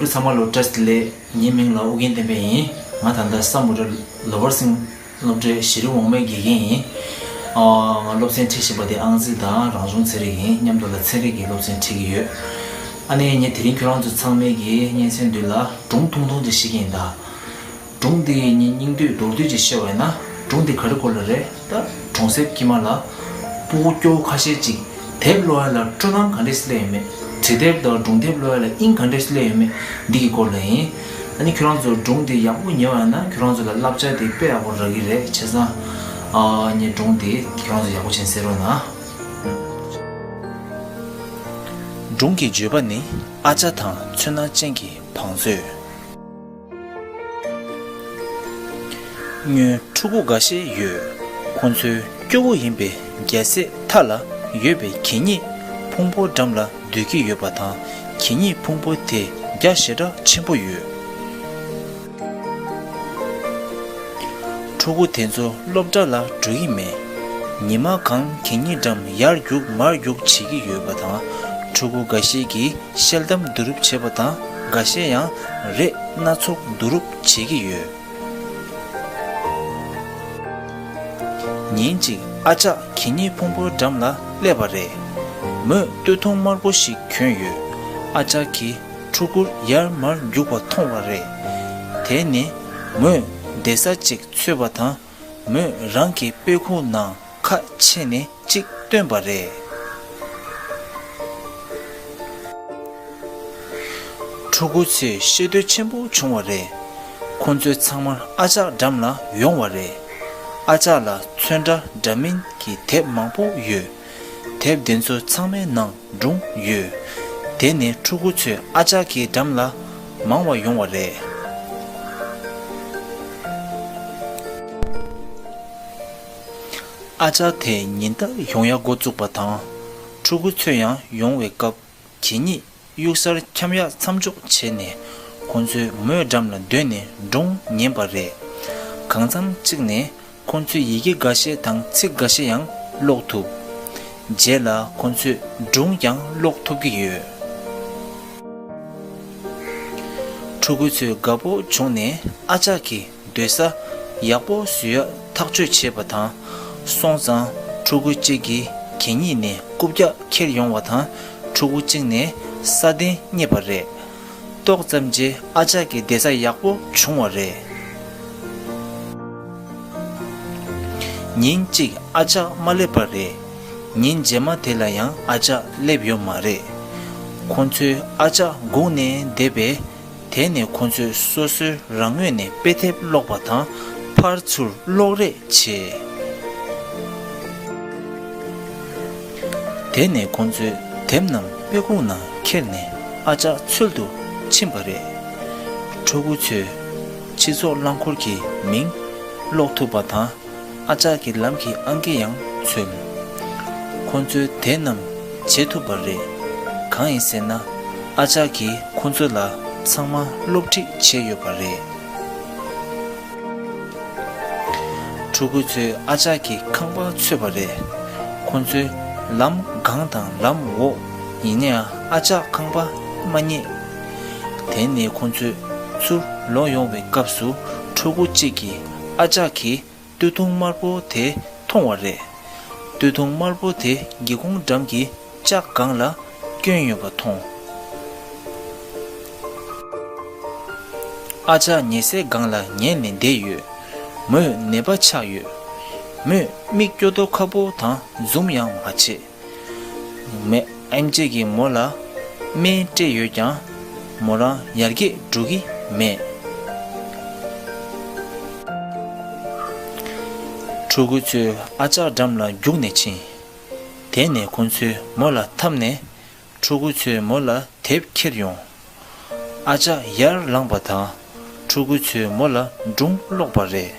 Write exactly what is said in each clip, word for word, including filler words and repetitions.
ཚང་མ་ལ་བཀྲ་ཤིས་བདེ་ལེགས། ངའི་མིང་ལ་ཨོ་རྒྱན་བསྟན་འཕེལ་ཡིན། ང་ད་ལྟ་སམ་བྷོ་ཊ་ལོ་ཝར་སིང་སློབ་གྲྭའི་གཞི་རིམ་འོག་མའི་དགེ་རྒན་ཡིན། ཨ། ང་སློབ་ཚན་ཁྲིད་བཞིན་པ་དེ་ཨང་རྩིས་དང་རང་བྱུང་ཚན་རིག་ཡིན། མཉམ་དུ་ལ་ཚན་རིག་གི་སློབ་ཚན་ཁྲིད་ཀྱི་ཡོད། ཨ་ནི་ངས་དེ་རིང་ཁྱོད་རང་ཚོ་ཚང་མའི་གི་སྙན་སེང་མདུན་ལ་སྒྲུང་ཐུང་ཐུང་ཅིག་བཤད་ཀྱི་ཡིན་ད། སྒྲུང་འདི་ངའི་སྙིང་བསྡུས་མདོར་བསྡུས་ཅིག་བཤད་པ་ཡིན་ན། སྒྲུང་འདི་ག་རེ་སྐོར་ལ་རེད། ད་གྲོང་གསེབ་དཀྱིལ་མ་ལ་སྤུ་གུ་སྐྱོ་བོ་ཁ་ཤས་ཅིག་དེབ་ཀློག་ཡ་ལ་སྤྲོ་སྣང་ག་འདྲས་སླེབས་ཡོད་མེད། བྲིས་དེབ་དང་སྒྲུང་དེབ་ཀློག་ཡ་ལ་དབྱིངས་ག་འདྲས་སླེབས་ཡོད་མེད། འདི་གི་སྐོར་ལ་ཡིན། ཨ་ནི་ཁྱོད་རང་ཚོ་སྒྲུང་འདི་ཡག་པོ་ཉོས་པ་ཡིན་ན་ཁྱོད་རང་ཚོ་ལ་བསླབ་བྱ་དེ་དཔེ་ཡག་པོ་རག་གི་རེད། བྱས་ཙང་། ཨ། ངས་སྒྲུང་འདི་ཁྱོད་རང་ཚོ་ཡག་པོ་བྱས་གསན་རོགས་གནང་། སྒྲུང་གི་བརྗོད་པ་ནི་ཨ་ཅག་དང་ཚོར་སྣང་ཅན་གྱི་བང་མཛོད། སྔོན་ཕྲུ་གུ་འགའ་ཤས་ཡོད། ཁོང་ཚོའི་སྐྱོ་བོ་ཡིན་པའི་རྒྱལ་སྲས་མཐའ་ལ་ཡོད་པའི་གད་སྙིགས་ཕུང་པོ་འགྲམ་ལ་སྡོད་ཀྱི་ཡོད་པ་དང་། གད་སྙིགས་ཕུང་པོ་དེ་རྒྱ་ཞེ་དྲག་ཆེན་པོ་ཡོད། ཕྲུ་གུ་དེ་ཚོ་སློབ་གྲྭ་ལ་འགྲོ་གི་མེད། ཉི་མ་གང་གད་སྙིགས་འགྲམ་ཡར་རྒྱུག་མར་རྒྱུག་བྱེད་ཀྱི་ཡོད་པ་དང་། ཕྲུ་གུ་འགའ་ཤས་ཀྱིས་ཤེལ་དམ་བསྡུ་རུབ་བྱེད་པ་དང་། འགའ་ཤས་ཡང་རས་སྣ་ཚོགས་བསྡུ་རུབ་བྱེད་ཀྱི་ཡོད། ཉིན་གཅིག་ཨ་ཅག་གད་སྙིགས་ཕུང་པོའི་འགྲམ་ལ་སླེབས་པ་རེད། མོས་སྟོད་ཐུང་དམར་པོ་ཞིག་གྱོན་ཡོད། ཨ་ཅག་གིས་ཕྲུ་གུར་ཡར་མར་རྒྱུག་པ་མཐོང་བ་རེད། དེ་ནས་མོས་བསྡད་ས་ཅིག་འཚོལ་བ་དང་། མོས་རང་གི་དཔེ་ཁུག་ནང་ཁ་ཕྱེ་ནས་གཅིག་བཏོན་པ་རེད། ཕྲུ་གུ་ཚོས་ཤེས་འདོད་ཆེན་པོ་བྱུང་བ་རེད། ཁོང་ཚོ་ཚང་མ་ཨ་ཅག་འགྲམ་ལ་ཡོང་བ་རེད། ཨ་ཅག་ལ་ཚོན་ཁྲ་འདྲ་མིན་གྱི་དེབ་མང་པོ་ཡོད། དེབ་དེ་ཚོ་ཚང་མའི་ནང་སྒྲུང་ཡོད། དེ་ནས་ཕྲུ་གུ་ཚོས་ཨ་ཅག་གི་འགྲམ་ལ་མང་བ་ཡོང་བ་རེད། ཨ་ཅག་དེ་ཉིན་ལྟར་ཡོང་ཡ་འགོ་བཙུགས་པ་དང་། ཕྲུ་གུ་ཚོ་ཡང་ཡོང་བའི་སྐབས་གད་སྙིགས་གཡུག་སར་འཁྱམ་ཡག་མཚམས་འཇོག་བྱས་ནས། ཁོང་ཚོས་མོའི་འགྲམ་ལ་སྡོད་ནས་སྒྲུང་ཉན་པ་རེད། གང་འཚམ་གཅིག་ནས་ཁོང་ཚོས་ཡི་གེ་འགའ་ཤས་དང་ཚིག་འགའ་ཤས་ཡང་ཀློག་ཐུབ། རྗེས་ལ་ཁོང་ཚོས་སྒྲུང་ཀྱང་ཀློག་ཐུབ་ཀྱི་ཡོད། ཕྲུ་གུ་ཚོས་དགའ་པོ་བྱུང་ནས་ཨ་ཅག་གི་སྡོད་ས་ཡག་པོ་བཟོ་ཡག་ཐག་གཅོད་བྱས་པ་དང་། སོང་ཙང་ཕྲུ་གུ་གཅིག་གིས་གད་སྙིགས་ནས་རྐུབ་བཀྱག་ཁྱེར་ཡོང་བ་དང་། ཕྲུ་གུ་གཅིག་ནས་ས་གདན་རྙེད་པ་རེད། ཏོག་ཙམ་རྗེས་ཨ་ཅག་གི་བསྡད་ས་ཡག་པོ་བྱུང་བ་རེད། ཉིན་གཅིག་ཨ་ཅག་མ་སླེབས་པ་རེད། ཉིན་རྗེས་མ་དེ་ལ་ཡང་ཨ་ཅག་སླེབས་ཡོད་མ་རེད། ཁོང་ཚོས་ཨ་ཅག་སྒུག་ནས་བསྡད་པས། དེ་ནས་ཁོང་ཚོས་སོ་སོའི་རང་ངོས་ནས་དཔེ་དེབ་ཀློག་པ་དང་། ཕར་ཚུར་ཀློག་རེས་བྱས། དེ་ནས་ཁོང་ཚོས་དེབ་རྣམས་དཔེ་ཁུག་ནང་ཁྱེར་ནས་ཨ་ཅག་འཚོལ་དུ་ཕྱིན་པ་རེད། ཕྲུ་གུ་ཚོས་སྤྱི་ཚོགས་རླངས་འཁོར་གྱི་མིང་ཀློག་ཐུབ་པ་དང་། ཨ་ཅག་གི་ལམ་གྱི་ཨང་ཀི་ཡང་འཚོལ། ཁོང་ཚོས་དེ་རྣམས་བྱེད་ཐུབ་པ་རེད། གང་ཡིན་ཟེར་ན། ཨ་ཅག་གིས་ཁོང་ཚོ་ལ་ཚང་མ་སློབ་ཁྲིད་བྱས་ཡོད་པ་རེད། ཕྲུ་གུ་ཚོས་ཨ་ཅག་གི་ཁང་པ་འཚོལ་བ་རེད། ཁོང་ཚོས་ལམ་སྒང་དང་ལམ་འོག་ཡིན་ནའང་ཨ་ཅག་ཁང་པ་མ་རྙེད། དེ་ནས་ཁོང་ཚོས་ཚུར་ལོག་ཡོང་བའི་སྐབས་སུ། ཕྲུ་གུ་གཅིག་གིས་ཨ་ཅག་གི་སྟོད་ཐུང་དམར་པོ་དེ་མཐོང་བ་རེད། སྟོད་ཐུང་དམར་པོ་དེ་སྒེའུ་ཁུང་འགྲམ་གྱི་ལྕགས་སྒང་ལ་བསྐྱོན་ཡོད་པ་མཐོང་། ཨ་ཅག་ཉལ་སའི་སྒང་ལ་ཉལ་ནས་བསྡད་ཡོད། མོས་ནད་པ་ཆགས་ཡོད། མོས་མིག་སྐྱོ་མདོག་ཁ་པོ་དང་འཛུམ་ཡང་མ་བྱེད། མོའི་ཨེམ་ཆི་གིས་མོ་ལ་སྨན་སྤྲད་ཡོད་ཀྱང་། མོ་རང་ཡར་རྒྱས་འགྲོ་གི་མེད། ཕྲུ་གུ་ཚོས་ཨ་ཅག་འགྲམ་ལ་རྒྱུགས་ནས་ཕྱིན། དེ་ནས་ཁོང་ཚོས་མོ་ལ་འཐམས་ནས། ཕྲུ་གུ་ཚོས་མོ་ལ་དེབ་ཁྱེར་ཡོང་། ཨ་ཅག་ཡར་ལངས་པ་དང་། ཕྲུ་གུ་ཚོས་མོ་ལ་སྒྲུང་ཀློག་པ་རེད།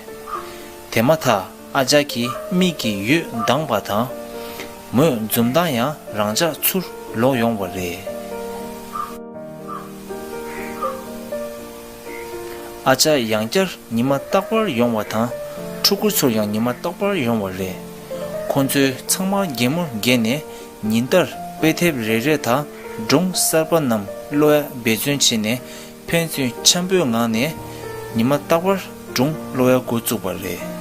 དེ་མ་ཐག་ཨ་ཅག་གི་མིག་གི་འོད་མདངས་པ་དང་། མོའི་འཛུམ་མདངས་ཡང་རང་འཇགས་ཚུར་ལོག་ཡོང་བ་རེད། ཨ་ཅག་ཡང་བསྐྱར་ཉི་མ་རྟག་པར་ཡོང་བ་དང་། ཕྲུ་གུ་ཚོ་ཡང་ཉི་མ་རྟག་པར་ཡོང་བ་རེད། ཁོང་ཚོས་ཚང་མ་གད་མོ་བགད་ནས། ཉིན་ལྟར་དཔེ་དེབ་རེ་རེ་དང་སྒྲུང་གསར་པ་རྣམས་ཀློག་ཡ་འབད་བརྩོན་བྱས་ནས། ཕན་ཚུན་འཆམ་པོའི་ངང་ནས་ཉི་མ་རྟག་པར་སྒྲུང་ཀློག་ཡ་འགོ་བཙུགས་པ་རེད།